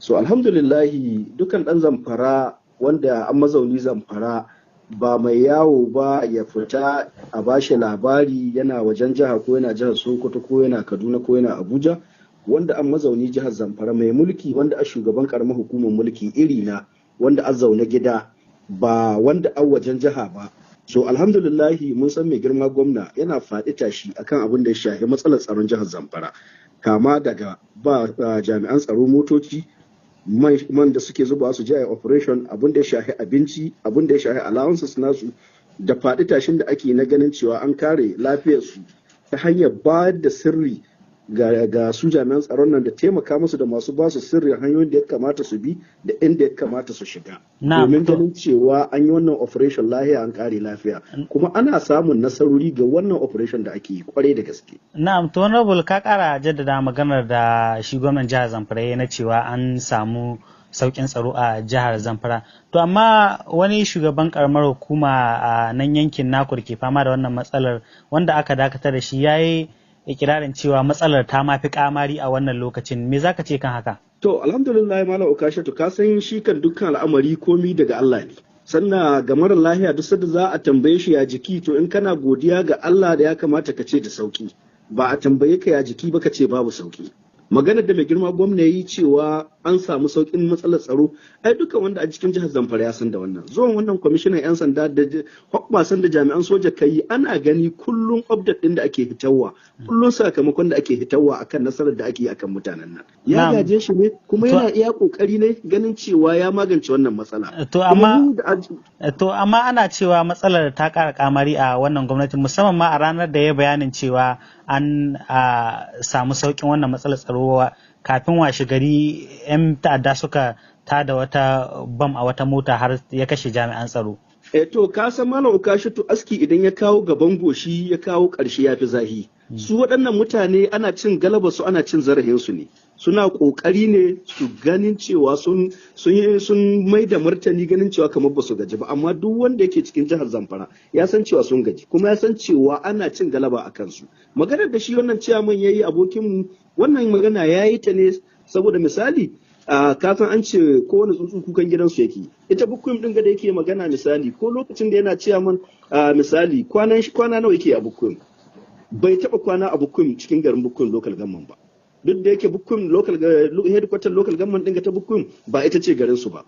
So alhamdulillahi, dukan ɗan Zamfara wanda an mazauni Zamfara, ba mai yawo ba ya fita a bashi labari yana wajen jiha, ko yana jihar Sokoto, ko yana Kaduna, ko yana Abuja, wanda an mazauni jihar Zamfara, mai mulki, wanda a shugaban karamar hukumar mulki iri na, wanda an zaune gida, ba wanda an wajen jiha ba. So alhamdulillahi, mun san mai girma gwamna yana faɗi tashi akan abin da ya shafi matsalar tsaron jihar Zamfara, kama daga ba jami'an tsaro motoci, man da suke zuba su je a operation, abin da ya shafi abinci, abin da ya shafi allowances nasu, da faɗi tashin da ake na ganin cewa an kare lafiyarsu ta hanyar bayar da sirri ga su jami'an tsaron nan, da taimaka musu da masu ba su sirri hanyoyin da ya kamata su bi da inda ya kamata su shiga domin ganin cewa an yi wannan operation lafiya, an kare lafiya, kuma ana samun nasarori ga wannan operation da ake yi kwarai da gaske. Na'am, to Honorable, ka kara jaddada maganar da shi gwamnan jihar Zamfara na cewa an samu sauƙin tsaro a jihar Zamfara. To amma wani shugaban karamar hukuma a nan yankin naku da ke fama da wannan matsalar, wanda aka dakatar da shi, yayi ikirarin cewa matsalar ta mafi kamari a wannan lokacin. Me zaka ce kan haka? To alhamdulillah, Malam Okashatu, ka san shi kan dukkan al'amari komi daga Allah ne. Sannan ga mara lahiya, duk sanda za a tambaye shi ya jiki, to in kana godiya ga Allah da ya kamata ka ce da sauki. Ba a tambaye ka ya jiki ba ka ce babu sauki. Maganar da mai girma gwamna yi cewa an samu saukin matsalar tsaro, ai duka wanda a cikin jihar Zamfara ya san da wannan. Zuwan wannan kwamishinan 'yan sanda da hoɓɓasan da jami'an soja kai, ana gani kullum update din da ake hitarwa, kullum sakamakon da ake hitarwa akan nasarar da ake yi akan mutanen nan. Ya gaje shi ne, kuma yana iya kokari ne ganin cewa ya magance wannan matsala. To amma ana cewa matsalar ta ƙara kamari a wannan gwamnati, musamman ma a ranar da ya bayanin cewa an samu sauƙin wannan matsalar tsaro, kafin washe gari 'yan ta'adda suka tada wata bam a wata mota har ya kashe jami'an tsaro. E to, ka san, Malam Ukashitu, aski idan ya kawo gaban goshi ya kawo ƙarshe ya fi zahi. Su waɗannan mutane ana cin galaba su, ana cin zarafin su ne. Suna ƙoƙari ne su ganin cewa sun mai da martani, ganin cewa kamar ba su gaji ba, amma duk wanda yake cikin jihar Zamfara ya san cewa sun gaji, kuma ya san cewa ana cin galaba a kansu. Maganar da shi wannan ciyaman yayi, abokinmu, wannan magana ya yi ta ne saboda misali, ka san an ce kowane tsuntsu kukan gidansu yake. Ita Bukkuyum din da yake magana, misali, ko lokacin da yana ciyaman, misali, kwanan kwana nawa yake a Bukkuyum? Bai taba kwana a Bukkuyum, cikin garin Bukkuyum Local Government ba. Duk da yake Bukkuyum local headquarter local government din ta Bukkuyum ba ita ce garin su ba,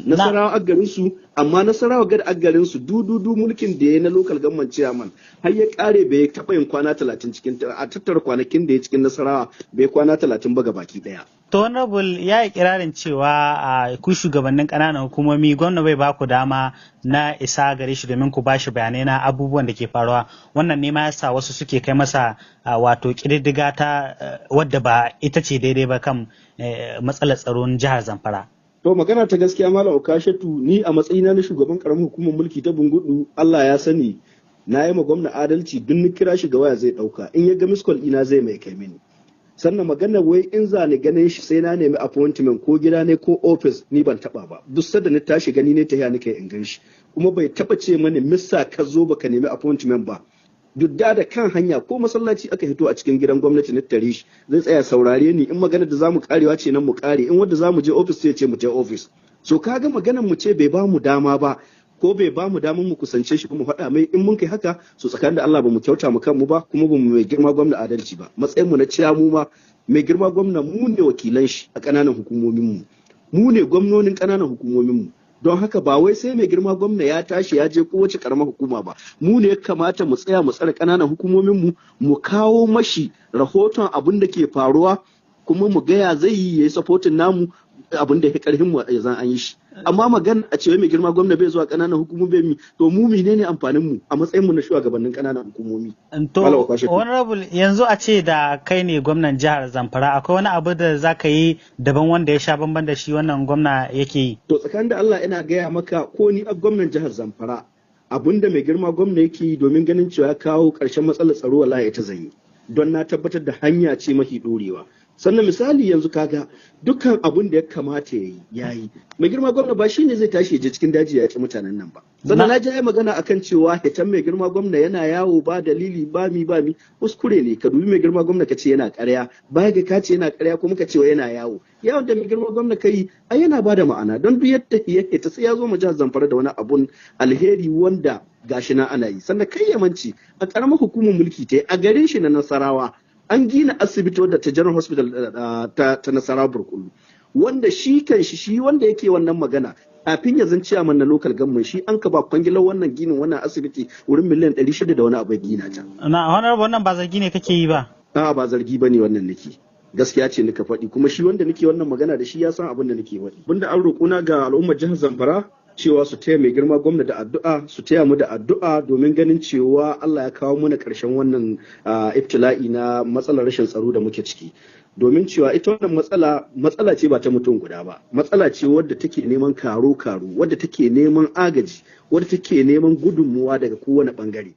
Nasarawa a garin su. Amma Nasarawa ga a garin su, dududu mulkin da ya na local government chairman har ya kare, bai taba yin kwana 30 cikin, a tattara kwanakin da ya cikin Nasarawa, bai kwana 30 ba baki daya. To Honorable, ya yi kirarin cewa a ku shugabannin ƙananan hukumomi, gwamna bai ba ku dama na isa gare shi domin ku bashi bayanai na abubuwan da ke faruwa. Wannan ne ma yasa wasu suke kai masa wato ƙididdiga ta wadda ba ita ce daidai ba kan matsalar tsaron jihar Zamfara. To magana ta gaskiya, Malam Okashatu, ni a matsayina na shugaban karamar hukumar mulki ta Bungudu, Allah ya sani na yi ma gwamna adalci. Duk ni kira shi ga waya zai dauka, in ya ga miss call ina zai mai kai mini. Sannan magana wai in za ni ganin shi sai na nemi appointment ko gida ne ko office, ni ban taba ba. Duk sanda ni tashi gani ne, ta nake in gan shi, kuma bai taba ce mani missa ka zo baka nemi appointment ba. Duk da kan hanya ko masallaci aka hito a cikin gidan gwamnati na tare shi, zai tsaya saurare ni. In magana da zamu karewa ce nan mu kare, in wanda zamu je office sai ya ce mu je office. So kaga maganar mu ce bai ba mu dama ba, ko bai ba mu damar mu kusance shi mu faɗa mai, in mun kai haka, so tsakanin da Allah ba mu kyauta mu kanmu ba, kuma ba mu mai girma gwamna adalci ba. Matsayin mu na ciya mu ma mai girma gwamna, mu ne wakilan shi a ƙananan hukumomin mu, mu ne gwamnonin ƙananan hukumomin mu. Don haka ba wai sai mai girma gwamna ya tashi ya je kowace karamar hukuma ba. Mu ne ya kamata mu tsaya mu tsare ƙananan hukumomin mu, mu kawo mashi rahoton abin da ke faruwa, kuma mu gaya zai yi yayi supporting namu abin da ya karhin mu ya zan an yi shi. Amma magana a cewa mai girma gwamna bai zuwa ƙananan hukumomi bai mi, to mu menene amfanin mu a matsayin mu na shugabannin ƙananan hukumomi? To Honorable, yanzu a ce da kai ne gwamnan jihar Zamfara, akwai wani abu da za ka yi daban wanda ya sha bamban da shi wannan gwamna yake yi? To tsakanin da Allah, ina gaya maka, ko ni a gwamnan jihar Zamfara, abin da mai girma gwamna yake yi domin ganin cewa ya kawo ƙarshen matsalar tsaro, wallahi ita zan yi, don na tabbatar da hanya ce mafi ɗorewa. Sannan misali yanzu kaga dukkan abun da ya kamata ya yi ya yi. Mai girma gwamna ba shine zai tashi ya je cikin daji ya ci mutanen nan ba. Sannan na ji ai magana akan cewa hitan mai girma gwamna yana yawo ba dalili ba mi ba mi, kuskure ne. Ka dubi mai girma gwamna ka ce yana ƙarya, baya ga ka ce yana ƙarya kuma ka ce yana yawo. Yawon da mai girma gwamna ka yi ai yana ba da ma'ana, don duk yadda yake ta sai ya zo mu jihar Zamfara da wani abun alheri wanda gashi na ana yi. Sannan kai yamanci a ƙaramar hukumar mulki ta a garin shi na Nasarawa an gina asibiti wadda ta General Hospital ta Nasarawa Burkulu, wanda shi kan shi wanda yake wannan magana kafin ya zan ciyaman na local government shi an ka ba kwangilar wannan ginin wannan asibiti wurin miliyan 600 da wani abu ya gina ta. Na honorable, wannan ba zargi ne kake yi ba? A'a, ba zargi bane wannan nake. Gaskiya ce nika faɗi, kuma shi wanda nake wannan magana da shi ya san abin da nake faɗi. Bunda an roƙona ga al'ummar jihar Zamfara cewa su taya mai girma gwamna da addu'a, su taya mu da addu'a domin ganin cewa Allah ya kawo mana ƙarshen wannan ibtila'i na matsalar rashin tsaro da muke ciki. Domin cewa ita wannan matsala matsala ce ba ta mutum guda ba, matsala ce wadda take neman karo karo, wadda take neman agaji, wadda take neman gudunmuwa daga kowane bangare.